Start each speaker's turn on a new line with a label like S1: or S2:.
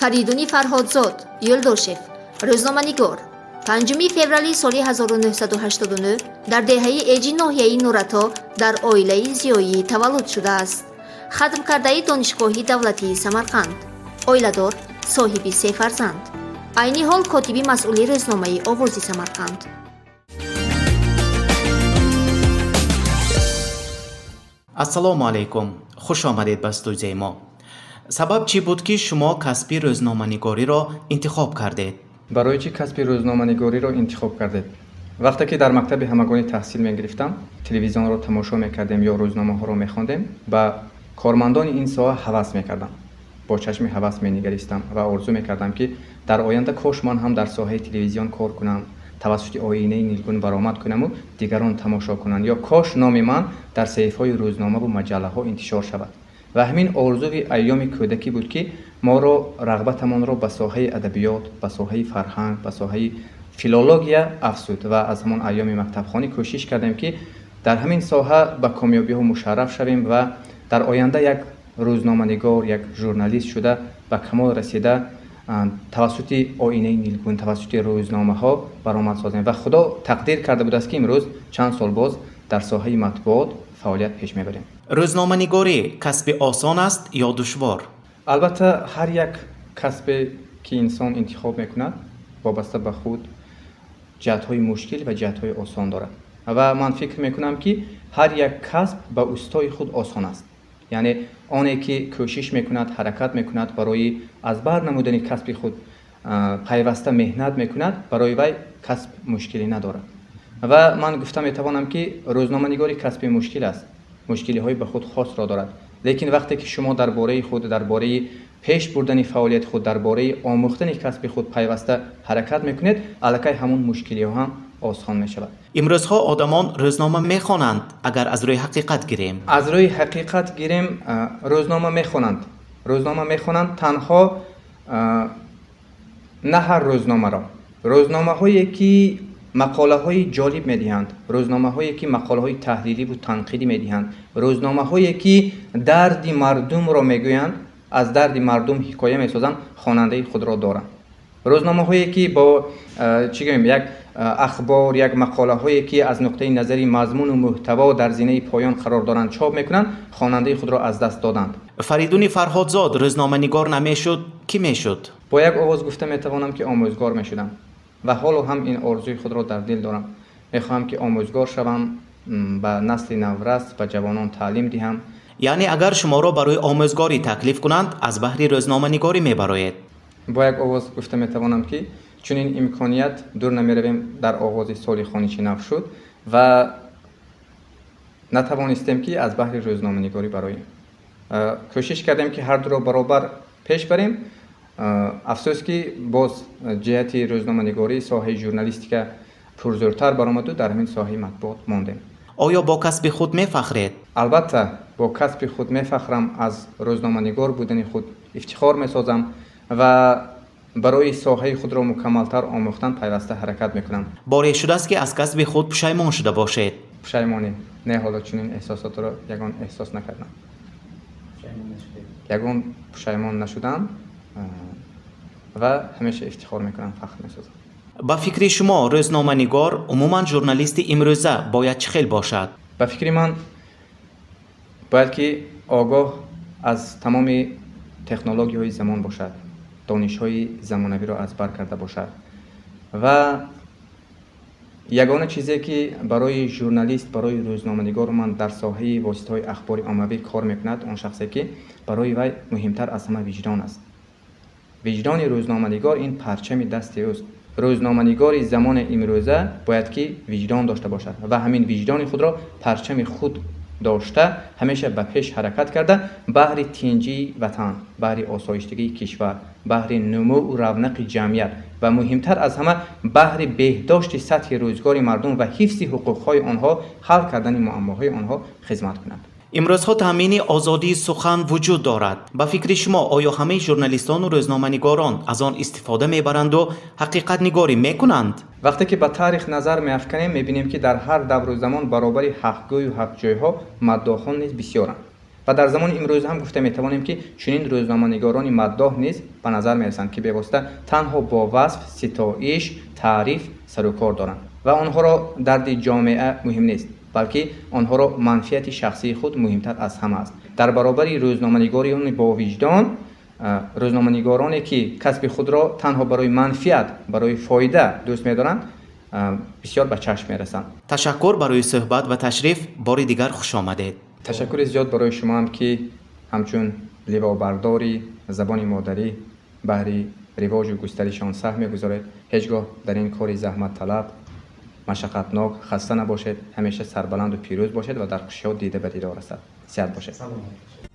S1: Фаридуни Фарҳодзод Юлдошев, рӯзноманигор, 5 феврали соли 1989 дар деҳаи Эҷи ноҳияи Нурато дар оилаи зиёӣ таваллуд шудааст. Хатмкардаи Донишгоҳи давлатии Самарқанд, оиладор, соҳиби се фарзанд. Айни ҳол котиби масъули рӯзномаи «Овози Самарқанд».
S2: Ассалому алайкум, хуш омадед ба студияи мо. Сабаб чӣ буд, ки шумо касби рӯзноманигориро интихоб кардед?
S3: Барои чӣ касби рӯзноманигориро интихоб кардед? Вақте ки дар мактаби ҳамагонӣ таҳсил мегирифтам, телевизионро тамошо мекардем ё рӯзномаҳоро мехондем, ба кормандони ин соҳа ҳавас мекардам, бо чашми ҳавас менигаристам ва орзу мекардам, ки дар оянда кош ман ҳам дар соҳаи телевизион кор кунам, тавассути оинаи нилгун баромад кунаму дигарон тамошо кунанд ё кош номи ман дар саҳифаҳои рӯзномаву маҷаллаҳо интишор шавад. Ва ҳамин орзуи айёми кӯдакӣ буд, ки моро рағбатамонро ба соҳаи адабиёт, ба соҳаи фарҳанг, ба соҳаи филология афзуд. Ва аз ҳамон айёми мактабхонӣ кӯшиш кардем, ки дар ҳамин соҳа ба комёбиҳо мушарраф шавем ва дар оянда як рӯзноманигор, як журналист шуда, ба камол расида, тавассути оинаи нилгун, тавассути рӯзномаҳо баромад созем. Ва Худо тақдир карда будааст, ки имрӯз чанд сол боз дар соҳаи матбуот фаъолият пеш мебарем.
S2: Рӯзноманигорӣ касби осон аст ё душвор?
S3: Албатта, ҳар як касбе ки инсон интихоб мекунад, вобаста ба худ ҷиҳатҳои мушкил ва ҷиҳатҳои осон дорад. Ва ман фикр мекунам, ки ҳар як касб ба устои худ осон аст, яъне оне ки кӯшиш мекунад, ҳаракат мекунад, барои аз бар намудани касби худ пайваста меҳнат мекунад, барои вай касб мушкилӣ надорад. Ва ман гуфта метавонам, ки рӯзноманигорӣ касби мушкил аст, мушкилиҳои ба худ хосро дорад. Лекин вақте ки шумо дар бораи худ, дар бораи пеш бурдани фаъолияти худ, дар бораи омӯхтани касби худ пайваста ҳаракат мекунед, аллакай ҳамон мушкилиҳо ҳам осон мешавад.
S2: Имрӯзҳо одамон рӯзнома мехонанд, агар аз рӯи ҳақиқат гирем?
S3: Аз рӯи ҳақиқат гирем, рӯзнома мехонанд. Рӯзнома мехонанд, танҳо на ҳар рӯзномаро. Рӯзномаҳое ки мақолаҳои ҷолиб медиҳанд, рӯзномаҳое ки мақолаҳои таҳлиливу танқидӣ медиҳанд, рӯзномаҳое ки дарди мардумро мегӯянд, аз дарди мардум ҳикоя месозанд, хонандаи худро доранд. Рӯзномаҳое ки бо чӣ гӯем, як ахбор, як мақолаҳое ки аз нуқтаи назари мазмуну мӯҳтаво дар зинаи поён қарор доранд, чоп мекунанд, хонандаи худро аз даст доданд.
S2: Фаридуни Фарҳодзод рӯзноманигор намешуд, кӣ мешуд?
S3: Бо як овоз гуфта метавонам, ки омӯзгор мешудам ва ҳоло ҳам ин орзуи худро дар дил дорам. Мехоҳам, ки омӯзгор шавам, ба насли наврас, ба ҷавонон таълим диҳам.
S2: Яъне агар шуморо барои омӯзгорӣ таклиф кунанд, аз баҳри рӯзноманигорӣ мебароед?
S3: Бо як овоз гуфта метавонам, ки чунин имконият, дур намеравем, дар оғози соли хониши нав шуд ва натавонистем, ки аз баҳри рӯзноманигорӣ бароем. Кӯшиш кардем, ки ҳар дуро баробар пеш барем. Афсӯс, ки боз ҷиҳати рӯзноманигорӣ, соҳаи журналистика пурзӯртар баромаду дар ҳамин соҳаи матбуот мондем.
S2: Оё бо касби худ мефахред?
S3: Албатта, бо касби худ мефахрам, аз рӯзноманигор будани худ ифтихор месозам ва барои соҳаи худро мукаммалтар омӯхтан пайваста ҳаракат мекунам.
S2: Боре шудааст, ки аз касби худ пушаймон шуда бошед?
S3: Пушаймонӣ не, ҳоло чунин эҳсосотро ягон эҳсос накардам, ягон пушаймон нашудам ва ҳамеша ифтихор мекунам, фахр месозам.
S2: Ба фикри шумо, рӯзноманигор, умуман журналисти имрӯза бояд чӣ хел бошад?
S3: Ба фикри ман, бояд ки огоҳ аз тамоми технологияҳои замон бошад, донишҳои замонавиро аз бар карда бошад. Ва ягона чизе ки барои журналист, барои рӯзноманигор ман дар соҳаи воситаҳои ахбори оммавӣ кор мекунад, он шахсе ки барои вай муҳимтар аз ҳама виҷдон аст. Виҷдони рӯзноманигор ин парчами дасти ӯст. Рӯзноманигори замони имрӯза бояд ки виҷдон дошта бошад ва ҳамин виҷдони худро парчами худ дошта, ҳамеша ба пеш ҳаракат карда, баҳри тинҷии ватан, баҳри осоиштагии кишвар, баҳри нумӯу равнақи ҷамъият ва муҳимтар аз ҳама баҳри беҳдошти сатҳи рӯзгори мардум ва ҳифзи ҳуқуқҳои онҳо, ҳал кардани муаммоҳои онҳо хизмат кунад.
S2: Имрӯзҳо таъмини озодии сухан вуҷуд дорад. Ба фикри шумо, оё ҳамаи журналистону рӯзноманигорон аз он истифода мебаранду ҳақиқатнигорӣ мекунанд?
S3: Вақте ки ба таърих назар меафканем, мебинем, ки дар ҳар давру замон баробари ҳақгӯю ҳақҷӯйҳо маддоҳон низ бисёранд. Ва дар замони имрӯз ҳам гуфта метавонем, ки чунин рӯзноманигорони маддоҳ низ ба назар мерасанд, ки бевосита танҳо бо васф, ситоиш, таъриф сарукор доранд ва онҳоро дарди ҷомеа муҳим нест, балки онҳоро манфиати шахсии худ муҳимтар аз ҳама аст. Дар баробари рӯзноманигорони бовиҷдон, рӯзноманигороне, ки касби худро танҳо барои манфиат, барои фоида дӯст медоранд, бисёр ба чашм мерасанд.
S2: Ташаккур барои суҳбат ва ташриф. Бори дигар хуш омадед.
S3: Ташаккури зиёд барои шумоам, ки ҳамчун ливобардори забони модарӣ баҳри ривоҷу густариши он саҳм мегузоред. Ҳеҷ гоҳ дар ин кори заҳматталаб, машаққатнок хаста набошед, ҳамеша сарбаланду пирӯз бошед ва дар хушиҳо дида ба дидор расад. Сиҳат бошед.
S2: Саломат.